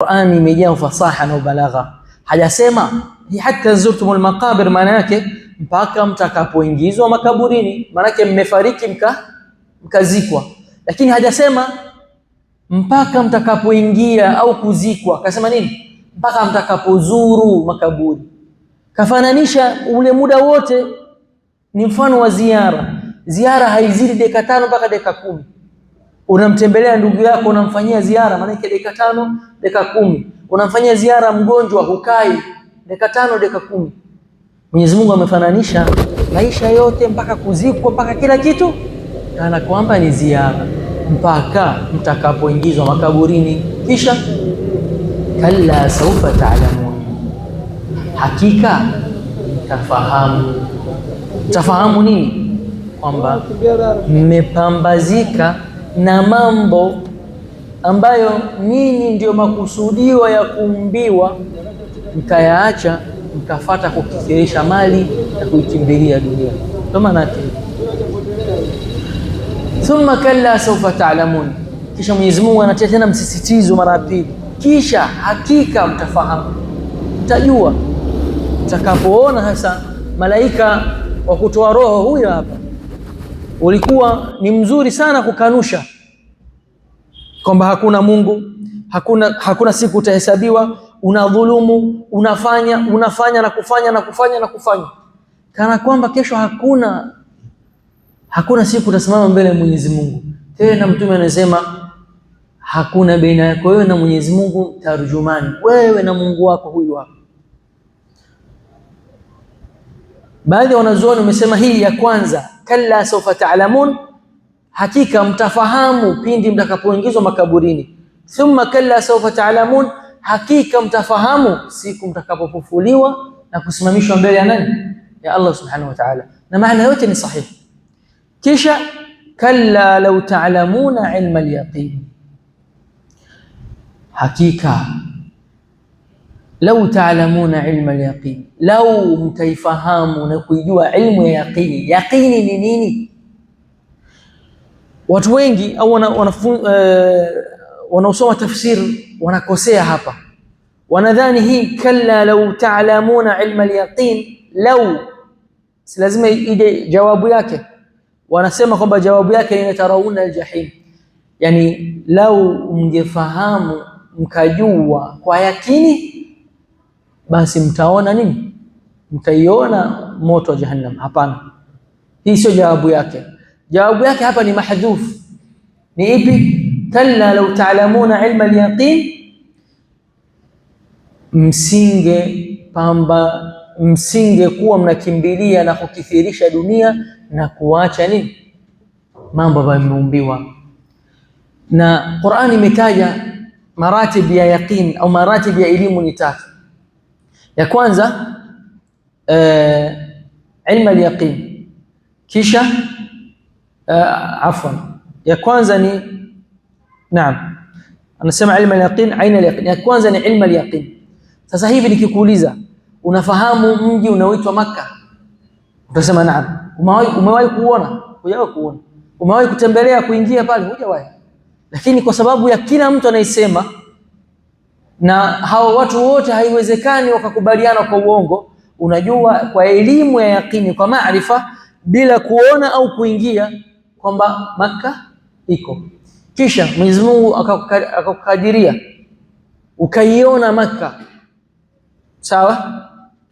Qur'ani imejaa ufasaha na ubalagha. Hajasema hatta zurtumul maqabir, maana yake mpaka mtakapoingizwa makaburini, maana yake mmefariki mkazikwa. Lakini hajasema mpaka mtakapoingia au kuzikwa. Akasema nini? Mpaka mtakapozuru makaburi. Kafananisha ule muda wote ni mfano wa ziara. Ziara haizidi dakika 5 mpaka dakika 10. Unamtembelea ndugu yako, unamfanyia ziara, maana yake dakika 5 dakika 10. Unamfanyia ziara mgonjwa, hukai dakika 5 dakika 10. Mwenyezi Mungu amefananisha maisha yote mpaka kuzikwa mpaka kila kitu kana kwamba ni ziara, mpaka mtakapoingizwa makaburini. Kisha kalla saufa ta'lamun, hakika mtafahamu. Mtafahamu nini? Kwamba mmepambazika na mambo ambayo nyinyi ndio makusudiwa ya kuumbiwa, mkayaacha mkafata kukithirisha mali na kuikimbilia dunia. Ndio maana yake. Thumma kalla sawfa ta'lamun, kisha Mwenyezi Mungu anatia tena msisitizo mara ya pili, kisha hakika mtafahamu, mtajua mtakapoona hasa malaika wa kutoa roho huyo hapa. Ulikuwa ni mzuri sana kukanusha kwamba hakuna Mungu, hakuna siku utahesabiwa, unadhulumu, unafanya na kufanya na kufanya na kufanya, kana kwamba kesho hakuna siku utasimama mbele ya Mwenyezi Mungu. Tena Mtume anasema hakuna baina yako wewe na Mwenyezi Mungu tarjumani, wewe na Mungu wako huyu hapa. Baadhi ya wanazuoni wamesema hii ya kwanza, kalla sawfa ta'lamun, hakika mtafahamu pindi mtakapoingizwa makaburini. Thumma kalla sawfa ta'lamun, hakika mtafahamu siku mtakapofufuliwa na kusimamishwa mbele ya nani? Ya Allah subhanahu wa ta'ala. Na maana yote ni sahihi. Kisha kalla law ta'lamuna ilma al-yaqin, hakika lau ta'lamuna ilma al-yaqin, lau mtaifahamu na kuijua ilmu ya yaqini. Yaqini ni nini? Watu wengi au wanaosoma tafsir wanakosea hapa, wanadhani hii kalla lau ta'lamuna ilma al-yaqin, lau si lazima ije jawabu yake. Wanasema kwamba jawabu yake ni tarawuna al-jahim, yani lau mngefahamu mkajua kwa yakini, basi mtaona nini? Mtaiona moto wa jahannam. Hapana, hii sio jawabu yake. Jawabu yake hapa ni mahdhuf. Ni ipi? Kalla law ta'lamuna ilma al-yaqin, msinge kuwa mnakimbilia na kukithirisha dunia na kuacha nini? Mambo ambayo mmeumbiwa. Na Qur'an imetaja maratib ya yaqin au maratib ya elimu ni tatu. Ya kwanza ilmu al-yaqin, kisha afwan, ya kwanza ni naam, anasema ilmu al-yaqin, aina al-yaqin. Ya kwanza ni ilmu al-yaqin. Sasa hivi nikikuuliza unafahamu mji unaoitwa Makka, utasema naam. Umewahi kuona? Hujawahi kuona. Umewahi kutembelea kuingia pale? Hujawahi. Lakini kwa sababu ya kila mtu anaisema na hao watu wote haiwezekani wakakubaliana kwa uongo, unajua kwa elimu ya yaqini, kwa maarifa, bila kuona au kuingia kwamba Makka iko. Kisha Mwenyezi Mungu akakukadiria ukaiona Makka, sawa?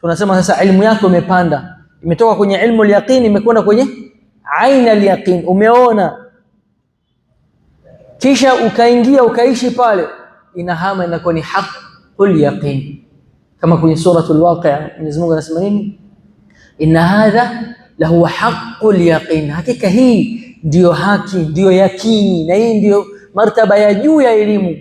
Tunasema sasa elimu yako imepanda, imetoka kwenye ilmu al-yaqin imekwenda kwenye aina al-yaqin, umeona. Kisha ukaingia ukaishi pale, inahama inakuwa ni haqqul yaqin. Kama kwenye suratul Waqi'a Mwenyezi Mungu anasema nini? Inna hadha lahuwa haqqul yaqin, hakika hii ndiyo haki, ndiyo yakini, na hii ndiyo martaba ya juu ya elimu.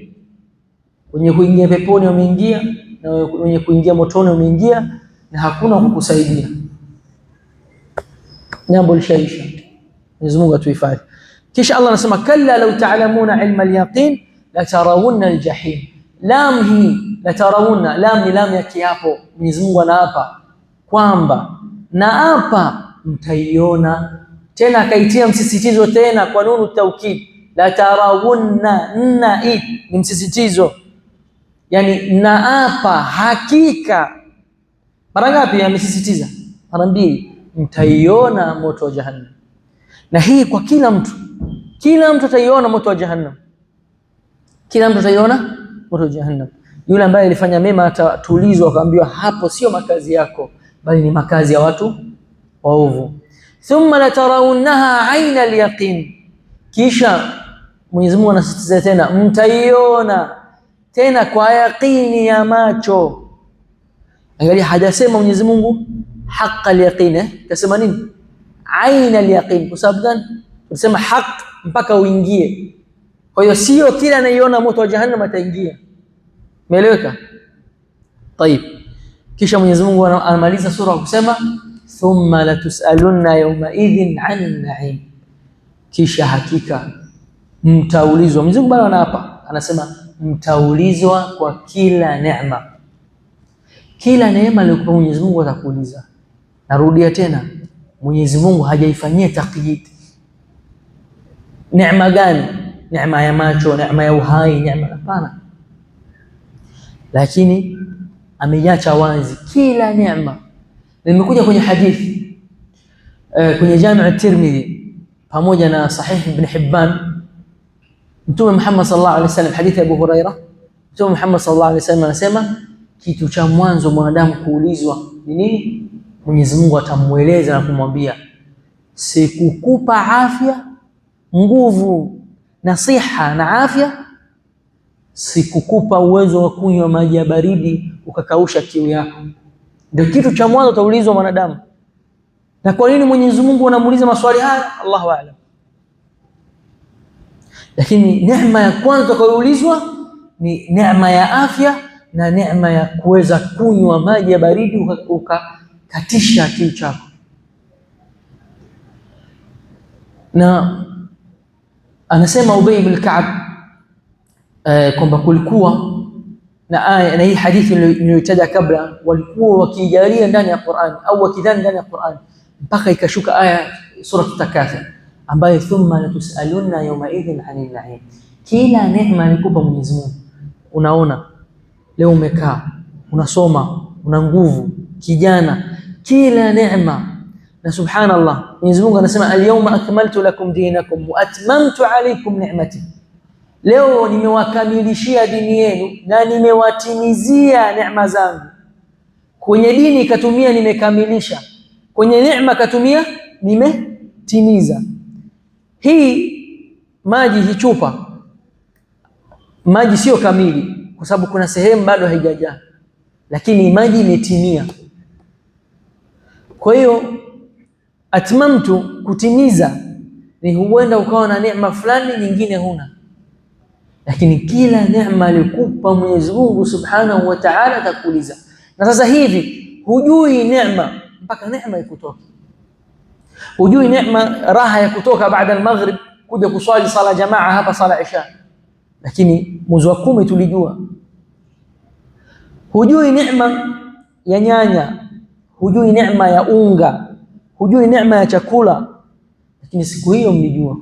Wenye kuingia peponi wameingia, na wenye kuingia motoni wameingia, na hakuna kukusaidia. Jambo lishaisha. Mwenyezi Mungu atuhifadhi. Kisha Allah anasema kalla law ta'lamuna ilma al-yaqin la tarawunna al-jahim. Lam hii la tarawunna, lam ni lam ya kiapo. Mwenyezi Mungu anaapa kwamba naapa mtaiona. Tena akaitia msisitizo tena kwa nunu taukid, la tarawunna, nna i ni msisitizo. Yani naapa hakika. Mara ngapi amesisitiza? Mara mbili, mtaiona moto wa Jahannam. Na hii kwa kila mtu, kila mtu ataiona moto wa Jahannam, kila mtu ataiona moto wa Jahannam. Yule ambaye alifanya mema atatulizwa, akaambiwa hapo sio makazi yako, bali ni makazi ya watu waovu. Thumma latarawunnaha aina alyaqin, kisha Mwenyezi Mungu anasisitiza tena, mtaiona tena kwa yaqini ya macho. Angalia, hajasema Mwenyezi Mungu haqa alyaqin, kasema nini? Aina alyaqin. Kwa sababu gani? Tunasema haq mpaka uingie. Kwa hiyo sio kila anaiona moto wa Jahannam ataingia. Umeeleweka? Tayib. Kisha Mwenyezi Mungu anamaliza sura kwa kusema thumma latusalunna yawma idhin 'anil na'im, kisha hakika mtaulizwa. Mwenyezi Mungu bado anaapa, anasema mtaulizwa kwa kila neema. Kila neema aliyokupa Mwenyezi Mungu atakuuliza. Narudia tena, Mwenyezi Mungu hajaifanyia taqyid. Neema gani? Neema ya macho, neema ya uhai, neema? Hapana, lakini ameiacha wazi kila neema. Nimekuja kwenye hadithi kwenye Jami' at-Tirmidhi pamoja na Sahih Ibn Hibban, Mtume Muhammad sallallahu alaihi wasallam, hadithi ya Abu Huraira, Mtume Muhammad sallallahu alaihi wasallam anasema kitu cha mwanzo mwanadamu kuulizwa ni nini? Mwenyezi Mungu atamueleza na kumwambia, sikukupa afya, nguvu na siha na afya, sikukupa uwezo wa kunywa maji ya baridi ukakausha kiu yako. Ndio kitu cha mwanzo utaulizwa mwanadamu. Na kwa nini Mwenyezi Mungu anamuuliza maswali haya? Allahu a'lam. Lakini neema ya kwanza utakayoulizwa ni neema ya afya na neema ya kuweza kunywa maji ya baridi ukakatisha kiu chako. Na anasema Ubay ibn Ka'b kwamba kulikuwa na aya na hii hadithi niliyotaja kabla, walikuwa wakijalia ndani ya Qur'an au wakidhani ndani ya Qur'an mpaka ikashuka aya sura Takathur ambayo thumma latusalunna yawma idhin 'anil na'im. Kila neema alikupa Mwenyezi Mungu. Unaona leo umekaa unasoma, una nguvu, kijana, kila neema. Na subhanallah, Mwenyezi Mungu anasema alyawma akmaltu lakum dinakum wa atmamtu alaykum ni'mati, leo nimewakamilishia dini yenu na nimewatimizia neema zangu. Kwenye dini katumia nimekamilisha, kwenye neema katumia nimetimiza. Hii maji, hii chupa maji sio kamili, kwa sababu kuna sehemu bado haijajaa, lakini maji imetimia. Kwa hiyo atmamtu, kutimiza ni huenda ukawa na neema fulani, nyingine huna, lakini kila neema alikupa Mwenyezi Mungu Subhanahu wa Ta'ala atakuuliza. Na sasa hivi hujui neema mpaka neema ikutoke. Hujui neema, raha ya kutoka baada al-maghrib kuja kuswali sala jamaa hapa, sala isha, lakini mwezi wa 10 tulijua. Hujui neema ya nyanya, hujui neema ya unga, hujui neema ya chakula, lakini siku hiyo mlijua.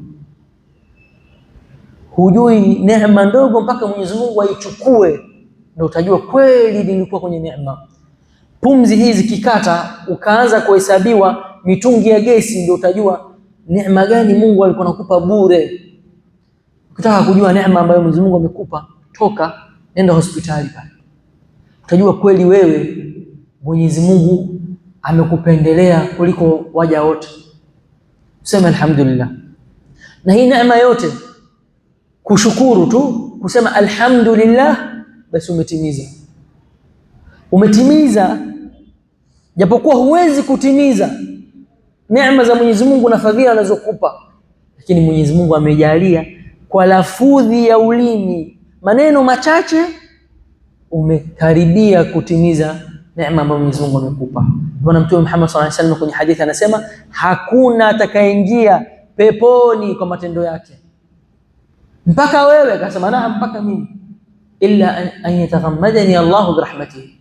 Hujui neema ndogo mpaka Mwenyezi Mungu aichukue, ndio utajua kweli nilikuwa kwenye neema. Pumzi hizi zikikata, ukaanza kuhesabiwa mitungi ya gesi, ndio utajua neema gani Mungu alikuwa anakupa bure. Ukitaka kujua neema ambayo Mwenyezi Mungu amekupa, toka nenda hospitali pale, utajua kweli wewe Mwenyezi Mungu amekupendelea kuliko waja wote. Useme alhamdulillah. Na hii neema yote kushukuru tu, kusema alhamdulillah, basi umetimiza. Umetimiza, japokuwa huwezi kutimiza neema za Mwenyezi Mungu na fadhila anazokupa, lakini Mwenyezi Mungu amejalia kwa lafudhi ya ulimi, maneno machache, umekaribia kutimiza neema ambayo Mwenyezi Mungu amekupa. Bwana Mtume Muhammad sallallahu alaihi wasallam kwenye hadithi anasema hakuna atakayeingia peponi kwa matendo yake mpaka wewe. Akasema naam, mpaka mimi, illa an yataghammadani Allahu birahmatihi.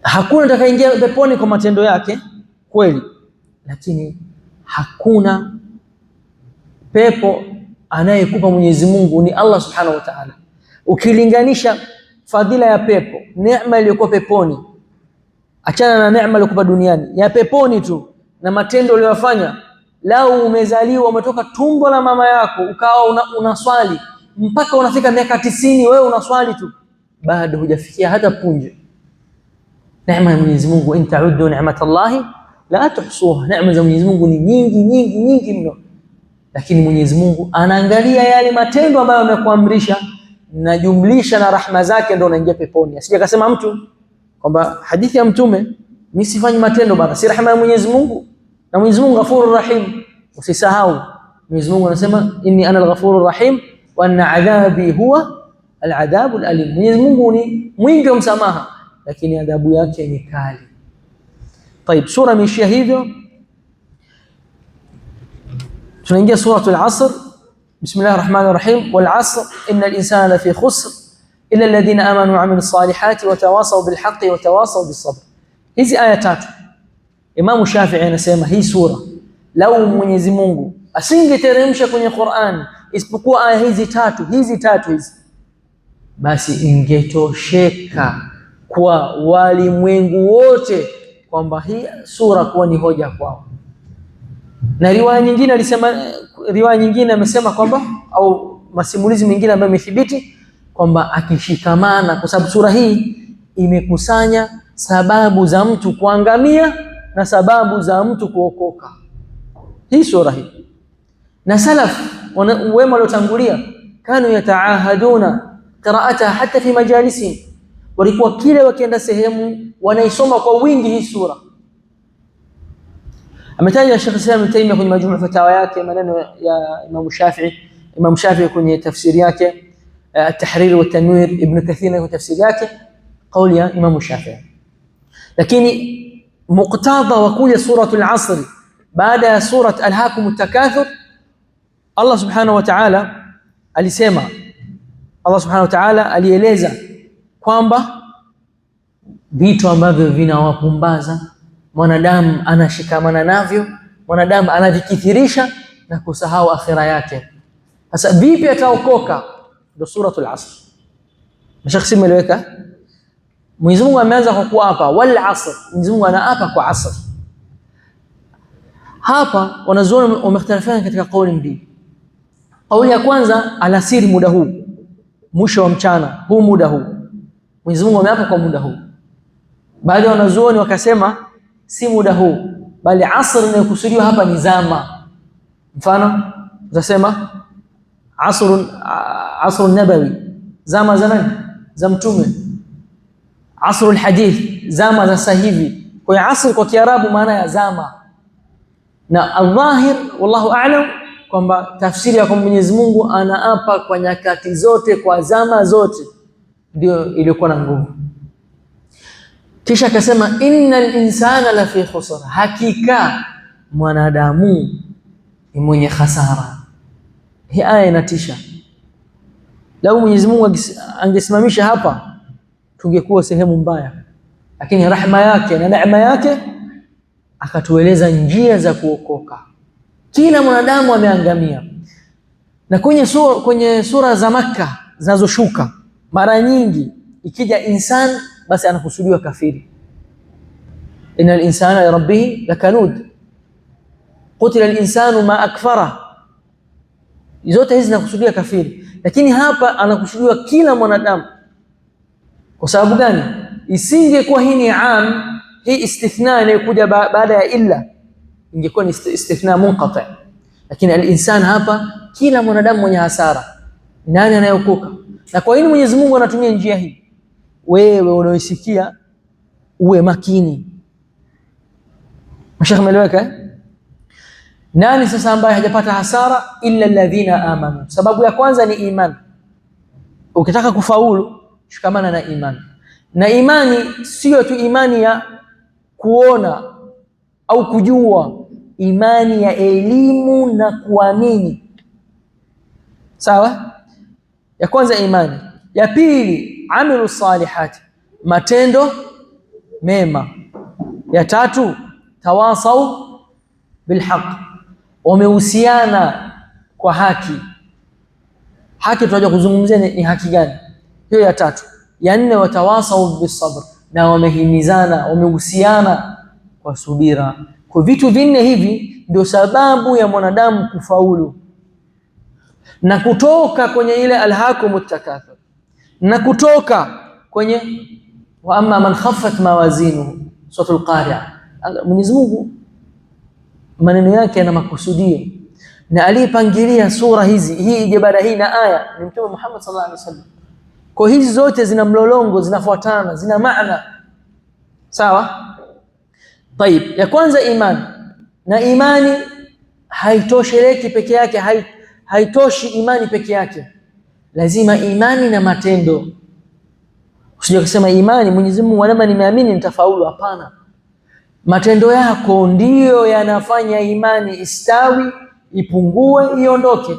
Hakuna atakayeingia peponi kwa matendo yake kweli, lakini hakuna pepo anayekupa Mwenyezi Mungu ni Allah Subhanahu wa Ta'ala. Ukilinganisha fadhila ya pepo, neema iliyokuwa peponi, achana na neema iliyokuwa duniani, ya peponi tu na matendo uliyofanya, lau umezaliwa umetoka tumbo la mama yako ukawa unaswali mpaka unafika miaka 90, wewe unaswali tu, bado hujafikia hata punje. Neema ya Mwenyezi Mungu, in ta'uddu ni'matallahi la tuhsuha, neema za Mwenyezi Mungu ni nyingi nyingi nyingi mno, lakini Mwenyezi Mungu anaangalia yale matendo ambayo amekuamrisha na jumlisha na rahma zake, ndio unaingia peponi. Asije akasema mtu kwamba hadithi ya Mtume, mimi sifanyi matendo bana, si rahma ya Mwenyezi Mungu, na Mwenyezi Mungu Ghafurur Rahim. Usisahau Mwenyezi Mungu anasema inni ana al-Ghafurur Rahim wa anna adhabi huwa al-adhabu al-alim. Mwenyezi Mungu ni mwingi wa msamaha, lakini adhabu yake ni kali. Tayib, sura imeishia hivyo. Tunaingia suratul Asr. Bismillahir Rahmanir Rahim. Wal asr innal insana lafi khusr illa alladhina amanu wa amilus salihati wa tawasaw bil haqqi wa tawasaw bis sabr. Hizi aya tatu, Imamu Shafi'i anasema hii sura lau Mwenyezi Mungu asingeteremsha kwenye Qur'an isipokuwa aya hizi tatu hizi, basi ingetosheka kwa walimwengu wote kwamba hii sura kuwa ni hoja kwao. Na riwaya nyingine alisema, riwaya nyingine amesema kwamba, au masimulizi mengine ambayo imethibiti kwamba akishikamana, kwa sababu sura hii imekusanya sababu za mtu kuangamia na sababu za mtu kuokoka, hii sura hii. Na salaf wema waliotangulia kanu yataahaduna qiraataha hata fi majalisihim, walikuwa kile wakienda sehemu wanaisoma kwa wingi hii sura. Ametaja Sheikh Islam Ibn Taymiyyah kwenye majmuu fatawa yake maneno ya Imam Shafi'i, Imam Shafi'i kwenye tafsiri yake At-Tahrir wa Tanwir, Ibn Kathir kwenye tafsiri yake kauli ya Imam Shafi'i. Lakini muktadha wa kuja suratul Asr baada ya surat Alhakum Takathur, Allah subhanahu wa ta'ala alisema, Allah subhanahu wa ta'ala alieleza kwamba vitu ambavyo vinawapumbaza mwanadamu anashikamana navyo, mwanadamu anavikithirisha na kusahau akhira yake. Sasa vipi ataokoka? Ndio suratul Asr. Mashekh, simeeleweka? Mwenyezi Mungu ameanza kwa kuapa wal asr. Mwenyezi Mungu anaapa kwa asr. Hapa wanazuoni wamekhtalifiana katika kauli mbili. Kauli ya kwanza, alasiri, muda huu, mwisho wa mchana huu, muda huu Mwenyezi Mungu ameapa kwa muda huu. Baadhi ya wanazuoni wakasema si muda huu, bali asr inayokusudiwa hapa ni zama. Mfano utasema asrun nabawi, zama za nani? Za Mtume. Asrul hadith, zama za sasa hivi. Kwa hiyo asr kwa Kiarabu maana ya zama, na adhahir, wallahu a'lam, kwamba tafsiri ya kwa Mwenyezi Mungu anaapa kwa nyakati zote, kwa zama zote, ndio iliyokuwa na nguvu. Kisha akasema innal insana la fi khusr, hakika mwanadamu ni mwenye hasara. Hii aya inatisha. Lau Mwenyezi Mungu angesimamisha hapa tungekuwa sehemu mbaya, lakini rahma yake na neema yake akatueleza njia za kuokoka. Kila mwanadamu ameangamia. Na kwenye sura za Makka zinazoshuka mara nyingi ikija insan basi anakusudiwa kafiri. Innal insana li rabbih lakanud qutila al-insanu ma akfara, zote hizi zinakusudiwa kafiri, lakini hapa anakusudiwa kila mwanadamu. Kwa sababu gani? Isingekuwa hii ni am, hii istithna inayokuja baada ya illa ingekuwa ni istithna munqati, lakini al-insan hapa kila mwanadamu mwenye hasara. Nani anayeokoka? Na kwa nini Mwenyezi Mungu anatumia njia hii? Wewe unaoisikia uwe makini. Mashekh, ameeleweka eh? Nani sasa ambaye hajapata hasara? Illa alladhina amanu. Sababu ya kwanza ni iman. Ukitaka kufaulu shikamana na imani, na imani sio tu imani ya kuona au kujua, imani ya elimu na kuamini. Sawa? Ya kwanza imani, ya pili amilu salihati, matendo mema. Ya tatu tawasau bilhaq, wamehusiana kwa haki. Haki tunajua kuzungumzia ni haki gani? Hiyo ya tatu. Ya nne, watawasau bisabr, na wamehimizana, wamehusiana kwa subira. Kwa vitu vinne hivi ndio sababu ya mwanadamu kufaulu na kutoka kwenye ile alhakumut takathur na kutoka kwenye wa amma man khaffat mawazinuhu, suratul Qari'a. Mwenyezi Mungu maneno yake yana makusudio, na aliyepangilia sura hizi, hii ije baada hii na aya ni Mtume Muhammad sallallahu alaihi wasallam. Kwa hizi zote zina mlolongo, zinafuatana, zina maana sawa. Tayib, ya kwanza imani, na imani haitosheleki peke yake, haitoshi imani peke yake, lazima imani na matendo. Usije kusema imani, Mwenyezi Mungu alama nimeamini nitafaulu. Hapana, matendo yako ndiyo yanafanya imani istawi, ipungue, iondoke.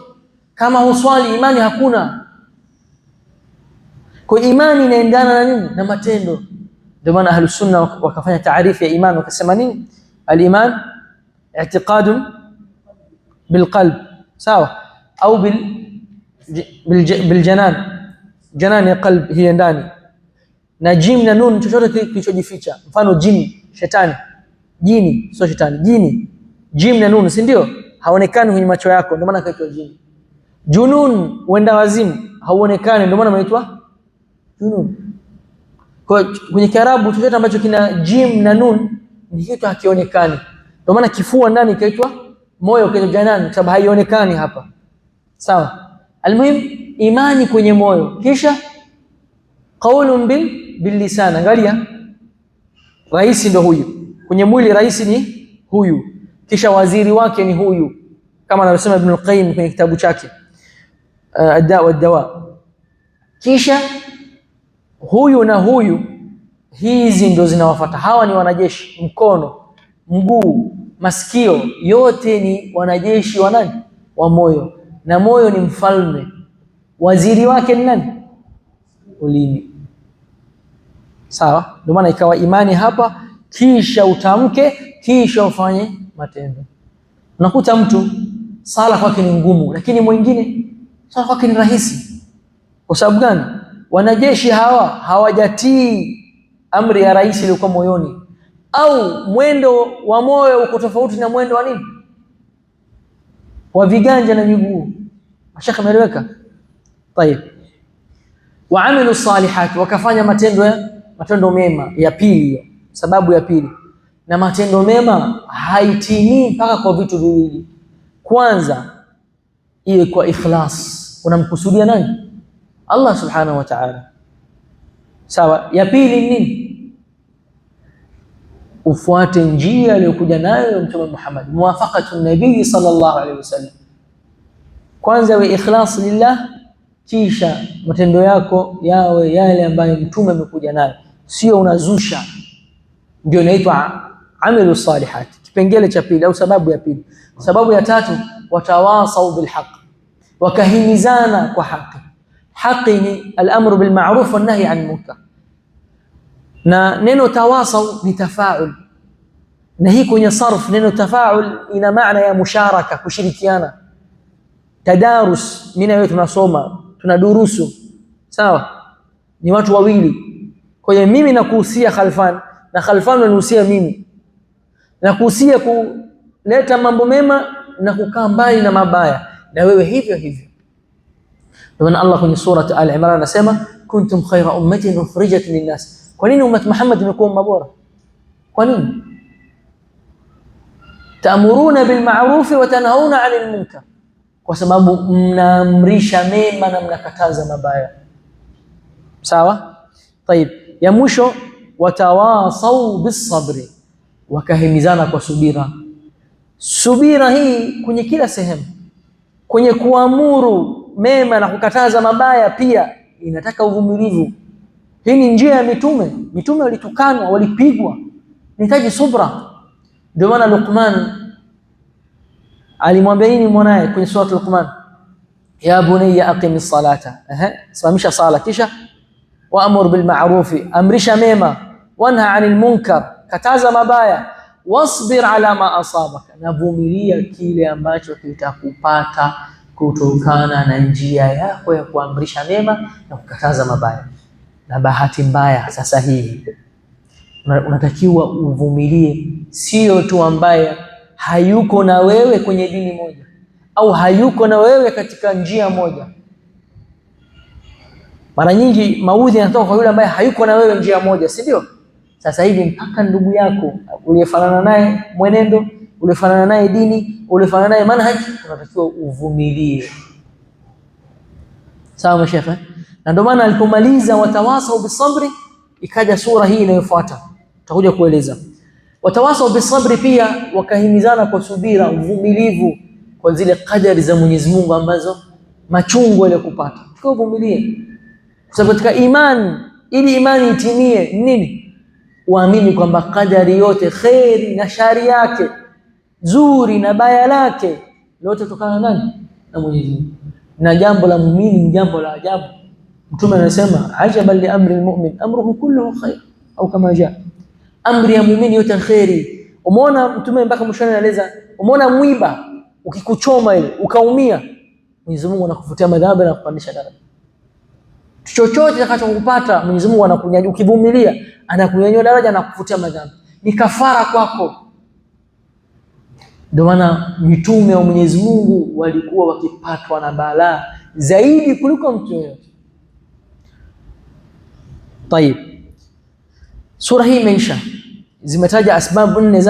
Kama huswali imani hakuna. Kwa imani inaendana na nini? Na matendo. Ndio maana Ahlus Sunna wakafanya taarifu ya imani, wakasema nini? Al-iman i'tiqadun bilqalb, sawa, au biljanan, janan ya qalb hiya ndani, na jim na nun, chochote kilichojificha. Mfano jini, shetani, jini sio shetani, jini, jim na nun, si ndio? Haonekani kwenye macho yako, ndio maana kaitwa jini. Junun, wenda wazimu, hauonekani, ndio maana unaitwa junun. Kwa kwenye Kiarabu chochote ambacho kina jim na nun ni kitu hakionekani, ndio maana kifua ndani ikaitwa moyo, ukaitwa janan, kwa sababu haionekani hapa, sawa. Almuhim, imani kwenye moyo, kisha qaulun bil lisan. Angalia, rais ndo huyu kwenye mwili, rais ni huyu, kisha waziri wake ni huyu, kama anavyosema Ibn al-Qayyim kwenye kitabu chake Ad-Da wa Dawa. Kisha huyu na huyu, hizi ndo zinawafuata. Hawa ni wanajeshi, mkono, mguu, masikio, yote ni wanajeshi wa nani? Wa moyo. Na moyo ni mfalme, waziri wake ni nani? Ulimi. Sawa, ndio maana ikawa imani hapa, kisha utamke, kisha ufanye matendo. Unakuta mtu sala kwake ni ngumu, lakini mwingine sala kwake ni rahisi. Kwa sababu gani? Wanajeshi hawa hawajatii amri ya rais iliyokuwa moyoni, au mwendo wa moyo uko tofauti na mwendo wa nini, wa viganja na miguu. Mashaka, ameeleweka? Tayeb, waamilu salihat, wakafanya matendo ya matendo mema. Ya pili hiyo, sababu ya pili. Na matendo mema haitimii mpaka kwa vitu viwili. Kwanza iwe kwa ikhlas, unamkusudia nani? Allah subhanahu wa ta'ala. Sawa. Ya pili nini? Ufuate njia aliyokuja nayo Mtume Muhammad, muwafaqatu nabii sallallahu alaihi wasallam. Kwanza we ikhlas lillah, kisha matendo yako yawe yale ambayo mtume amekuja nayo, sio unazusha. Ndio inaitwa amilu salihat, kipengele cha pili au sababu ya pili. Sababu ya tatu, watawasau bilhaq, wakahimizana kwa haki. Haki ni al-amru bil ma'ruf wan nahy anil munkar, na neno tawasau ni tafaul, na hii kwenye sarf neno tafaul ina maana ya musharaka, kushirikiana, tadarus. Mimi na wewe tunasoma, tunadurusu, sawa, ni watu wawili. Kwa hiyo mimi nakuhusia Khalfan na Khalfan unanihusia mimi, nakuhusia kuleta mambo mema na kukaa mbali na mabaya, na wewe hivyo hivyo. Ndio maana Allah kwenye surat Al-Imran anasema kuntum khaira ummatin ukhrijat linnas. Kwa nini ummat Muhammad imekuwa umma bora? Kwa nini? Taamuruna bilma'rufi wa tanhauna 'anil munkar, kwa sababu mnaamrisha mema na mnakataza mabaya. Sawa? Tayib, ya mwisho watawasau bisabri, wakahimizana kwa subira. Subira hii kwenye kila sehemu, kwenye kuamuru mema na kukataza mabaya pia inataka uvumilivu. Hii ni njia ya mitume. Mitume walitukanwa, walipigwa, inahitaji subra. Ndio maana Luqman alimwambia nini mwanaye kwenye surat Luqman, ya bunayya aqimi salata, simamisha sala, kisha waamur bilma'rufi, amrisha mema, wanha anil munkar, kataza mabaya, wasbir ala ma asabaka, na vumilia kile ambacho kitakupata. Kutokana na njia yako ya kuamrisha mema na kukataza mabaya. Na bahati mbaya sasa hivi unatakiwa uvumilie, sio tu ambaye hayuko na wewe kwenye dini moja au hayuko na wewe katika njia moja. Mara nyingi maudhi yanatoka kwa yule ambaye hayuko na wewe njia moja, si ndio? Sasa hivi mpaka ndugu yako uliyefanana naye mwenendo, uliyefanana naye dini, uliyefanana naye manhaji, unatakiwa uvumilie. Sawa mashekhe? Na ndio maana alipomaliza watawasau bisabri, ikaja sura hii inayofuata, tutakuja kueleza. Watawasau bisabri, pia wakahimizana kwa subira, uvumilivu kwa zile kadari za Mwenyezi Mungu ambazo machungu aliyokupata, tukavumilie. Kwa sababu katika imani, ili imani itimie nini? Uamini kwamba kadari yote kheri na shari yake, zuri na baya lake, lote kutokana na nani? Na Mwenyezi Mungu. Na jambo la muumini ni jambo la ajabu. Mtume anasema ajaban li amri almu'min amruhu kulluhu khair, au kama jaa, amri ya muumini yote kheri. Umeona Mtume mpaka mwishoni anaeleza, umeona mwiba ukikuchoma ile ukaumia, Mwenyezi Mungu anakufutia madhambi na kupandisha daraja. Chochote kitakachokupata Mwenyezi Mungu anakunyanyua, ukivumilia anakunyanyua daraja na kukufutia madhambi, ni kafara kwako. Ndio maana mitume wa Mwenyezi Mungu walikuwa wakipatwa na balaa zaidi kuliko mtu yoyote. Tayib, sura hii imeisha, zimetaja asbabu nne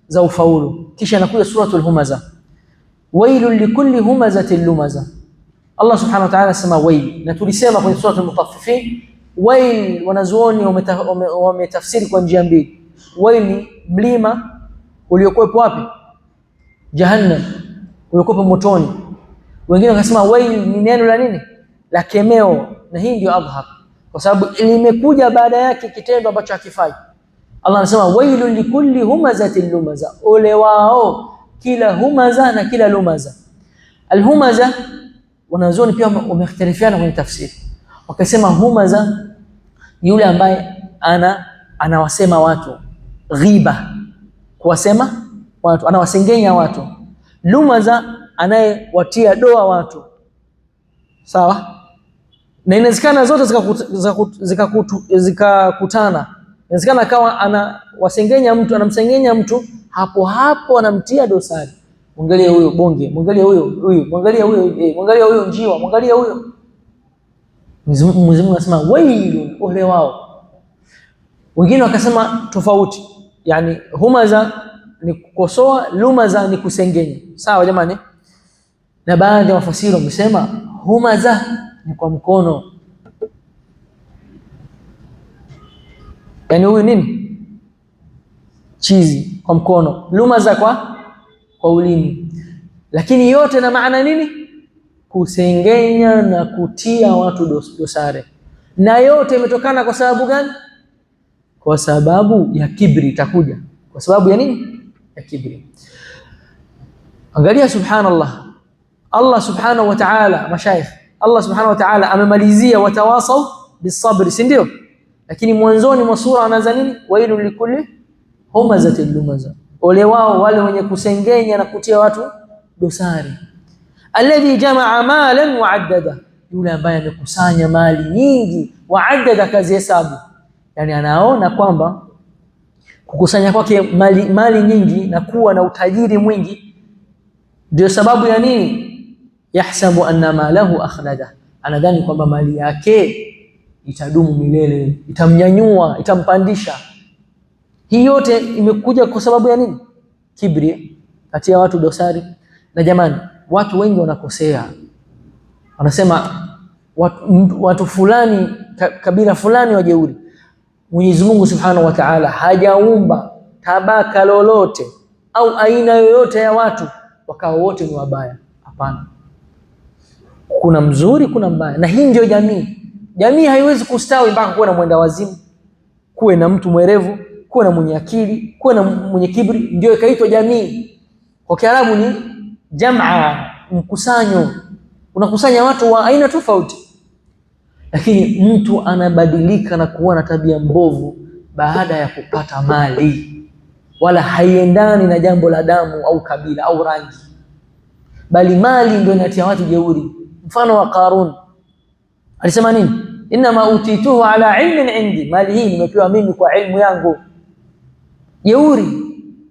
za ufaulu. Kisha inakuja suratul Humaza, wailun likulli humazatin lumaza. Allah subhanahu wa ta'ala anasema wail, na tulisema kwenye suratul Mutaffifin wail, wanazuoni wametafsiri kwa njia mbili. Wail ni mlima uliokuwepo wapi? Jahannam, uliokuwepo motoni. Wengine wakasema wail ni neno la nini? La kemeo, na hii ndio adhhar, kwa sababu limekuja baada yake kitendo ambacho hakifai. Allah anasema wailun likulli humazatin lumaza, ole wao kila humaza na kila lumaza. Alhumaza, wanazuoni pia wamekhtalifiana kwenye tafsiri, wakasema humaza ni yule ambaye anawasema watu ghiba, kuwasema watu, anawasengenya watu. Lumaza anayewatia doa watu, sawa. Na inawezekana zote zikakutana. Inawezekana akawa anawasengenya mtu, anamsengenya mtu, hapo hapo anamtia dosari, mwangalie huyo bonge, mwangalie huyo huyu, mwangalie huyo, mwangalie huyo njiwa, mwangalie huyo. Mwenyezi Mungu anasema wailun, ole wao. Wengine wakasema tofauti, yani humaza ni kukosoa, lumaza ni kusengenya. Sawa jamani? Na baadhi ya wafasiri wamesema humaza ni kwa mkono, yani huyu nini, chizi kwa mkono, lumaza kwa ulimi. Lakini yote na maana nini? Kusengenya na kutia watu dosare. Na yote imetokana kwa sababu gani? Kwa sababu ya kibri. Itakuja kwa sababu ya nini? Ya kibri. Angalia, subhanallah, Allah subhanahu wa ta'ala, mashaikh, Allah subhanahu wa ta'ala amemalizia watawasau bisabri, si ndio? Lakini mwanzoni mwa sura anaanza nini? Wailul likulli humazatin lumaza, ole wao wale wenye kusengenya na kutia watu dosari. Alladhi jamaa malan wa addada, yule ambaye amekusanya mali nyingi, wa addada, kazihesabu. Yani anaona kwamba kukusanya kwake mali nyingi na kuwa na utajiri mwingi ndio sababu ya nini? Yahsabu anna malahu akhlada, anadhani kwamba mali yake itadumu milele, itamnyanyua, itampandisha. Hii yote imekuja kwa sababu ya nini? Kibri, katia watu dosari. Na jamani, watu wengi wanakosea, wanasema watu fulani, kabila fulani wajeuri. Mwenyezi Mungu Subhanahu wa Ta'ala hajaumba tabaka lolote au aina yoyote ya watu wakawa wote ni wabaya. Hapana, kuna mzuri, kuna mbaya, na hii ndio jamii. Jamii haiwezi kustawi mpaka kuwe na mwenda wazimu, kuwe na mtu mwerevu, kuwe na mwenye akili, kuwe na mwenye kibri, ndio ikaitwa jamii. Kwa Kiarabu ni jamaa, mkusanyo, unakusanya watu wa aina tofauti. Lakini mtu anabadilika na kuwa na tabia mbovu baada ya kupata mali, wala haiendani na jambo la damu au kabila au rangi. Bali mali ndio inatia watu jeuri. Mfano wa Qarun alisema nini? Inma utituhu ala ilmin indi, mali hii nimepewa mimi kwa ilmu yangu. Jeuri.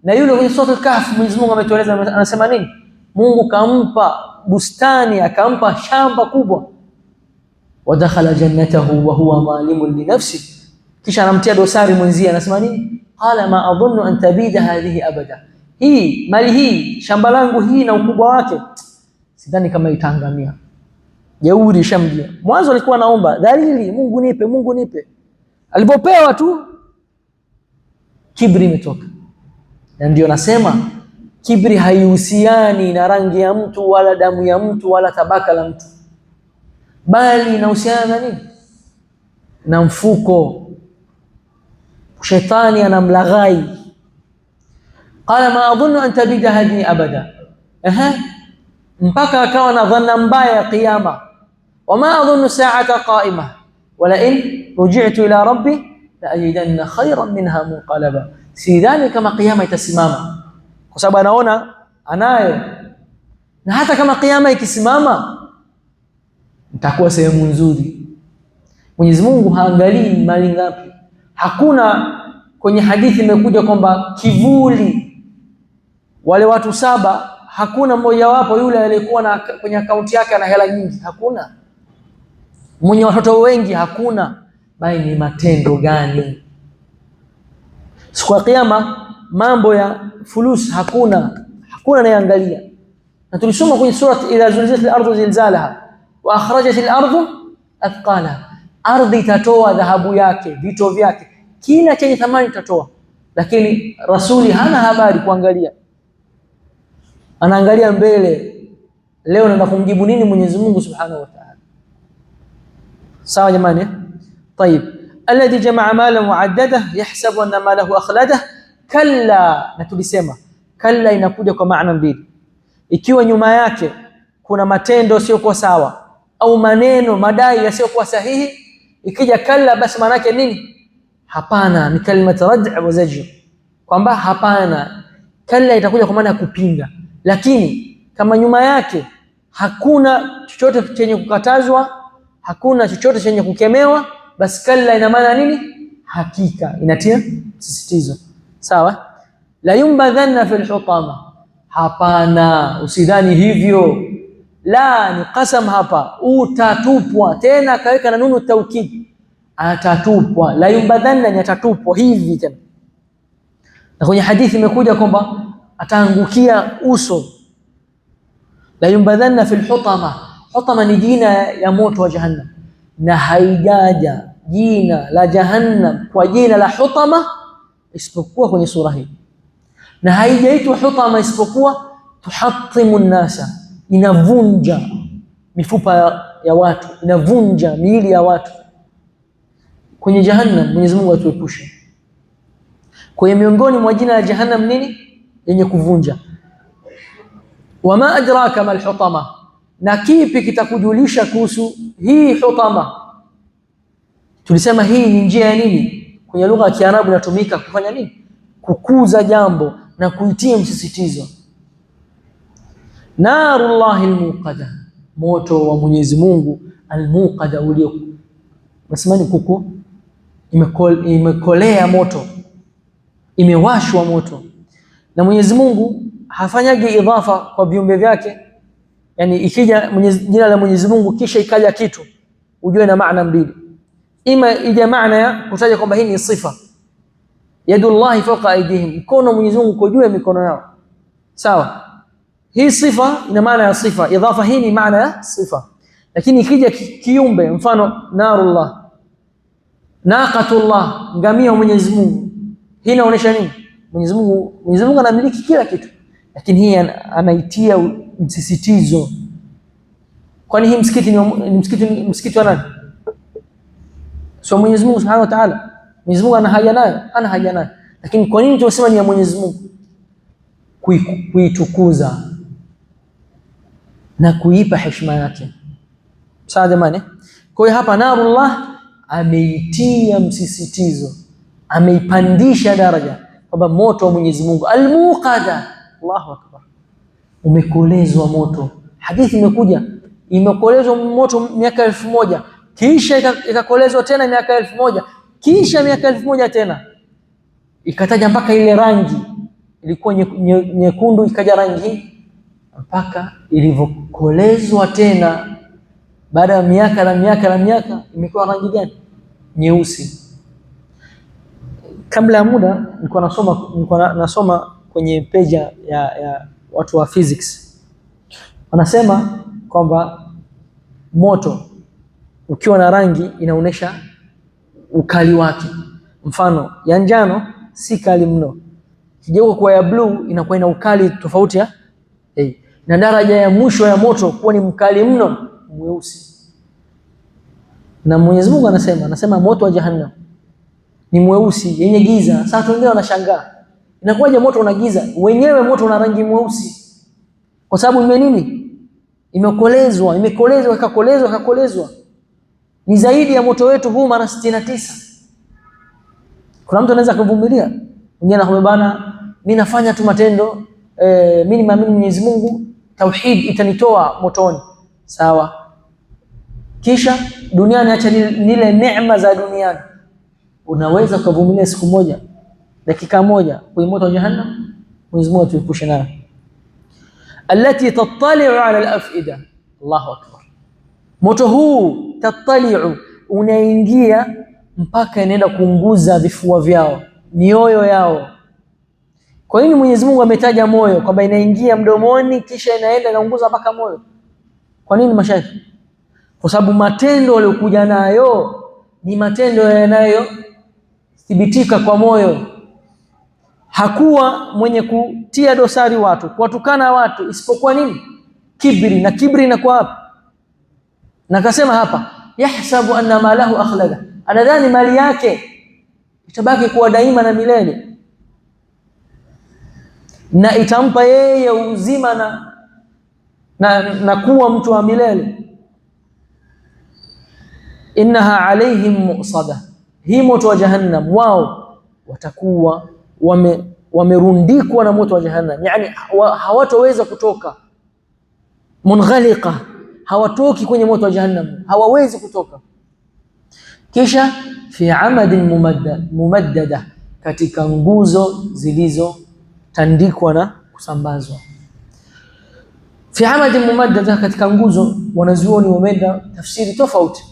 Na yule kwenye sura Al-Kahf Mwenyezi Mungu ametueleza, anasema nini? Mungu kampa bustani, akampa shamba kubwa, wadakhala jannatahu wa huwa zalimun li nafsi, kisha anamtia dosari mwenzie, anasema nini? Qala ma adhunnu an tabida hadhihi abada, hii mali hii shamba langu hii na ukubwa wake sidhani kama itaangamia. Jeuri shamjia. Mwanzo alikuwa anaomba dhalili, Mungu nipe, Mungu nipe. Alipopewa tu kibri imetoka. Na ndio nasema kibri haihusiani na rangi ya mtu wala damu ya mtu wala tabaka la mtu, bali inahusiana na nini? Na mfuko. Shetani anamlaghai. Qala ma adhunnu an tabida hadhihi abada. Aha, mpaka akawa na dhanna mbaya ya kiyama. Wama adhunnu sa'ata qa'ima wala in ruji'tu ila rabbi la ajidanna khayran minha munqalaba, sidhani kama kiyama itasimama, kwa sababu anaona anayo, na hata kama kiyama ikisimama nitakuwa sehemu nzuri. Mwenyezi Mungu haangalii mali ngapi. Hakuna kwenye hadithi imekuja kwamba kivuli wale watu saba, hakuna mmojawapo yule aliyekuwa na kwenye akaunti yake ana hela nyingi, hakuna. Mwenye watoto wengi, hakuna. Bali ni matendo gani? Siku ya kiyama mambo ya fulus hakuna, hakuna anayeangalia. Na tulisoma kwenye sura idha zulzilat al-ardu zilzalaha wa akhrajat al-ardu athqalaha, ardhi itatoa dhahabu yake, vito vyake, kila chenye thamani itatoa, lakini rasuli hana habari kuangalia, anaangalia mbele, leo naenda kumjibu nini Mwenyezi Mungu Subhanahu wa Ta'ala. Sawa jamani? Tayib, alladhi jamaa malan wa addadah yahsabu anna malahu akhladah. Kalla, na tulisema kalla inakuja kwa maana mbili, ikiwa nyuma yake kuna matendo yasiyokuwa sawa au maneno madai yasiyokuwa sahihi, ikija kalla basi maana yake nini? Hapana, ni kalimat rad' wa zajr, kwamba hapana. Kalla itakuja kwa maana ya kupinga, lakini kama nyuma yake hakuna chochote chenye kukatazwa, hakuna chochote chenye kukemewa, basi kalla ina maana nini? Hakika, inatia msisitizo. Sawa. La yumbadhanna fil hutama, hapana, usidhani hivyo. La ni qasam hapa, utatupwa. Tena akaweka na nunu taukid, atatupwa. La yumbadhanna ni atatupwa hivi tena, na kwenye hadithi imekuja kwamba ataangukia uso. La yumbadhanna fil hutama, hutama ni jina ya moto wa jahannam, na haijaja jina la jahannam kwa jina la hutama isipokuwa kwenye sura hii, na haijaitwa hutama isipokuwa tuhatimu nnasa, inavunja mifupa ya watu, inavunja miili ya watu kwenye jahannam. Mwenyezi Mungu atuepushe. Kwa hiyo miongoni mwa jina la jahannam nini? Yenye kuvunja. Wama adraka mal hutama, na kipi kitakujulisha kuhusu hii hutama? Tulisema hii ni njia ya nini? Kwenye lugha ya Kiarabu inatumika kufanya nini? Kukuza jambo na kuitia msisitizo. Narullahi almuqada, moto wa Mwenyezi Mungu almuqada, ulio nasema ni kuku imekolea moto, imewashwa moto. Na Mwenyezi Mungu hafanyagi idhafa kwa viumbe vyake, yani ikija jina la Mwenyezi Mungu kisha ikaja kitu, ujue na maana mbili. Ima ija maana ya kutaja kwamba hii ni sifa, yadullahi fawqa aydihim, mkono Mwenyezi Mungu uko juu ya mikono yao. Sawa, hii sifa ina maana ya sifa, idhafa hii ni maana ya sifa. Lakini ikija kiumbe, mfano narullah, naqatullah, ngamia wa Mwenyezi Mungu, hii inaonyesha nini? Mwenyezi Mungu anamiliki kila kitu, lakini hii anaitia msisitizo. Kwani hii msikiti ni msikiti wa nani? Sio Mwenyezi Mungu Subhanahu wa Ta'ala. Mwenyezi Mungu ana haja nayo, ana haja nayo. Lakini kwa nini tunasema ni ya Mwenyezi Mungu? Kuitukuza na kuipa heshima yake. Sawa jamani? Kwa hiyo hapa narullah ameitia msisitizo, ameipandisha daraja kwamba moto wa Mwenyezi Mungu almuqada. Allahu akbar. Umekolezwa moto. Hadithi imekuja, imekolezwa moto miaka 1000, kisha ikakolezwa tena miaka 1000, kisha miaka 1000 tena, ikataja mpaka ile rangi ilikuwa nyekundu, ikaja rangi mpaka ilivyokolezwa tena baada ya miaka na miaka na miaka, imekuwa rangi gani? Nyeusi. Kabla ya muda nilikuwa nasoma kwenye page ya watu wa physics, wanasema kwamba moto ukiwa na rangi inaonyesha ukali wake. Mfano ya njano si kali mno, ikigeuka kuwa ya blue inakuwa ina ukali tofauti ya na daraja ya mwisho ya moto kuwa ni mkali mno, mweusi. Na Mwenyezi Mungu anasema moto wa Jahannam ni mweusi yenye giza. Sasa watu wengine wanashangaa, inakuwaje moto una giza? Wenyewe moto una rangi mweusi, kwa sababu ime nini? Imekolezwa, imekolezwa, ikakolezwa, ikakolezwa. Ni zaidi ya moto wetu huu mara 69. Kuna mtu anaweza kuvumilia? Mwingine anakwambia bana, mimi nafanya tu matendo, mimi nimeamini Mwenyezi Mungu, tauhid itanitoa motoni. Sawa. Kisha duniani acha nile neema za duniani. Unaweza kuvumilia siku moja, dakika moja kwenye moto wa Jahannam? Mwenyezi Mungu atuepushe nayo. Allati tattali'u ala al-af'ida. Allahu akbar. Moto huu tattali'u, unaingia mpaka inaenda kuunguza vifua vyao, mioyo yao. Kwa nini Mwenyezi Mungu ametaja moyo kwamba inaingia mdomoni kisha inaenda inaunguza mpaka moyo? Kwa nini mashaikh? Kwa sababu matendo waliokuja nayo ni matendo yanayothibitika kwa moyo. Hakuwa mwenye kutia dosari watu, kuwatukana watu, isipokuwa nini? Kibri. Na kibri inakuwa wapi? Na akasema hapa, yahsabu anna malahu akhlada, anadhani mali yake itabaki kuwa daima na milele na itampa yeye uzima na kuwa mtu wa milele. Innaha alaihim mu'sada, hii moto wa Jahannam wao watakuwa wamerundikwa na moto wa Jahannam, yani hawatoweza kutoka. Munghaliqa, hawatoki kwenye moto wa Jahannam, hawawezi kutoka. Kisha fi amadin mumaddada, katika nguzo zilizotandikwa na kusambazwa. Fi amadin mumaddada, katika nguzo, wanazuoni wameenda tafsiri tofauti.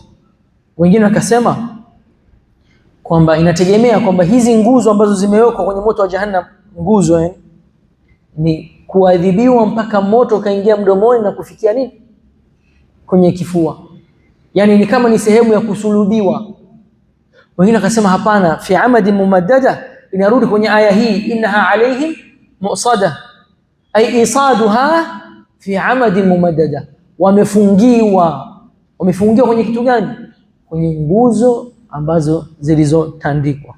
Wengine wakasema kwamba inategemea kwamba hizi nguzo ambazo zimewekwa kwenye moto wa Jahannam, nguzo ni kuadhibiwa mpaka moto ukaingia mdomoni na kufikia nini? Kwenye kifua. Yani ni kama ni sehemu ya kusulubiwa. Wengine wakasema hapana, fi amadin mumaddada inarudi kwenye aya hii, innaha alaihim mu'sada, ay isaduha fi amadin mumaddada, wamefungiwa. Wamefungiwa kwenye kitu gani? Kwenye nguzo ambazo zilizotandikwa.